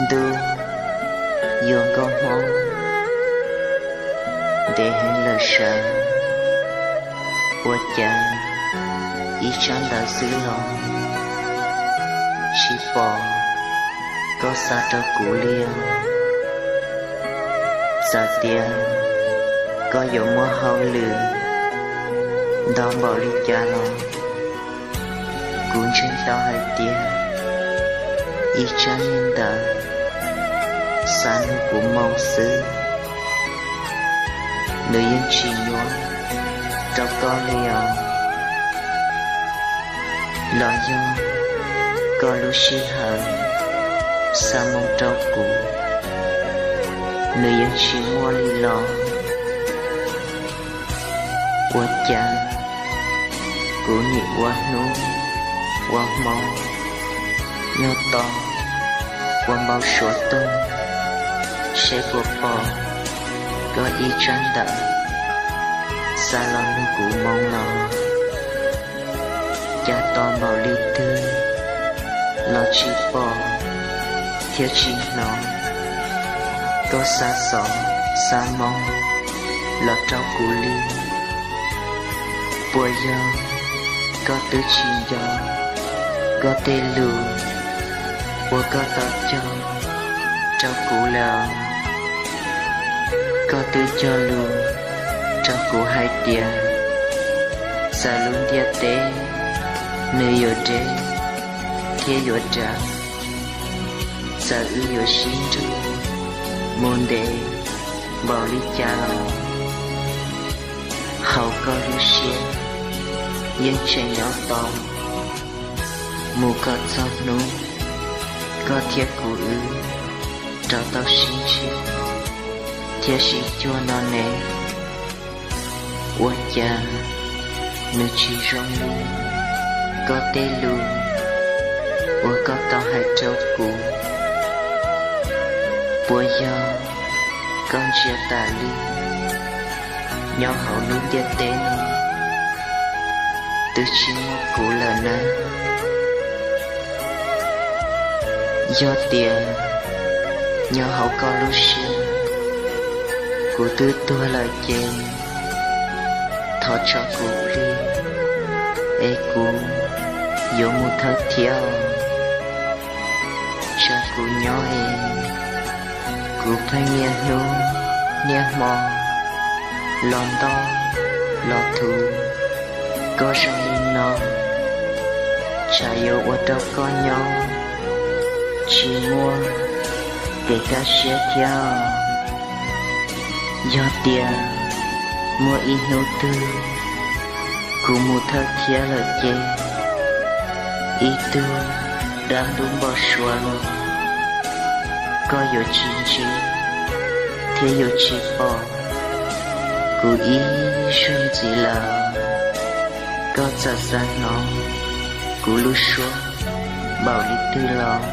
Ntuj, yuav nkauj Hmoob ntev heev lawm sas, ua cas ib tsab ntawv xwb los tsis pom koj xa rau kuv li os. Txawm tias koj yuav muaj hauj lwm ntau npaum li cas los kuv ntseeg tau hais tias ib tsab ntawv xa nug kuv moo xwb, nws yeej tsis nyuaj rau koj li os. Los yog koj lub sij hawm xa moo rau kuv, nws yeej tsis muaj li los. Ua cas kuv nim ua hnub ua hmo nyob tos ua npau suav tuag seb puas pom koj ib tsab ntawv xa los nug kuv moo los, cas tos npaum li twg los tsis pom thiab tsis hnov koj xa xov xa moo los rau kuv li. Puas yog koj twb tsis nco koj tej lus uas koj tau cog rau kuv lawm? Koj twb cog lus rau kuv hais tias txawm lub ntiaj teb nws yuav deb thiab yuav dav, txawm wb yuav sib nrug mus ntev npaum li cas los, hauv koj lub siab yeej tseem nyob tos mus kom txog hnub koj thiab kuv wb rov tau sib ntsib thiab sib cuag no ne. Ua cas nws tsis zoo li koj tej lus uas koj tau hais rau kuv? Puas yog koj ntsia tas li nyob hauv lub ntiaj teb no twb tsis muaj kuv lawm na? Yog tias nyob hauv koj lub siab kuv twb tuag lawm ces thov tso kuv plig es kuv yuav mus thawj thiab os. Tsa kuv nyob es kuv pheej niaj hnub niaj hmo los ntoj los thuv koj zoo li no, tsam yuav ua rau koj nyob tsis muaj kev kaj siab thiab. Yog tias muaj ib hnub twg kuv mus thawj thiab lawm ces ib tug dab ntub npau suav los koj yuav tsis ntsib thiab yuav tsis pom kuv ib zaug ntxiv lawm. Koj txawm xav hnov kuv lub suab npaum li twg los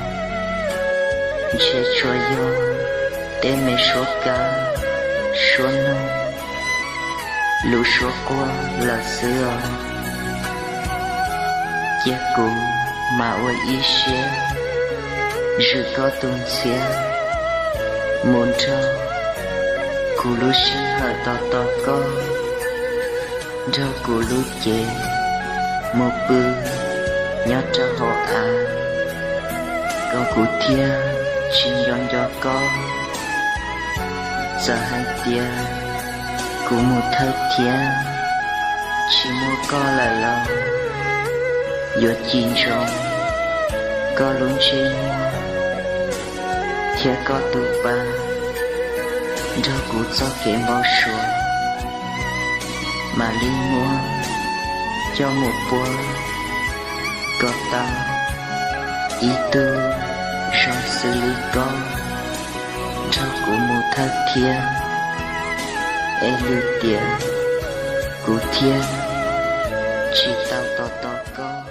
ntshe tsuas yog tej me suab kab, suab noog, lub suab quaj lawm xwb os. Cia kuv mam ua ib siab zwm koj tus ntxhiab mus nrog kuv lub sij hawm tos tos koj, nrog kuv lub cev mus pw nyob rau hauv av, kom kuv thiaj tsis nco nco koj. Txawm hais tias kuv mus thawj thiab tsis muaj koj lawm los yuav cim ntsoov koj lub ntsej muag thiab koj tus pa nrog kuv txoj kev npau suav, mam li muab coj mus pua kom tau Ib tug zoo xws li koj nrog kuv mus thawj thiab, es lwm tiam kuv thiaj tsis tau tos tos koj.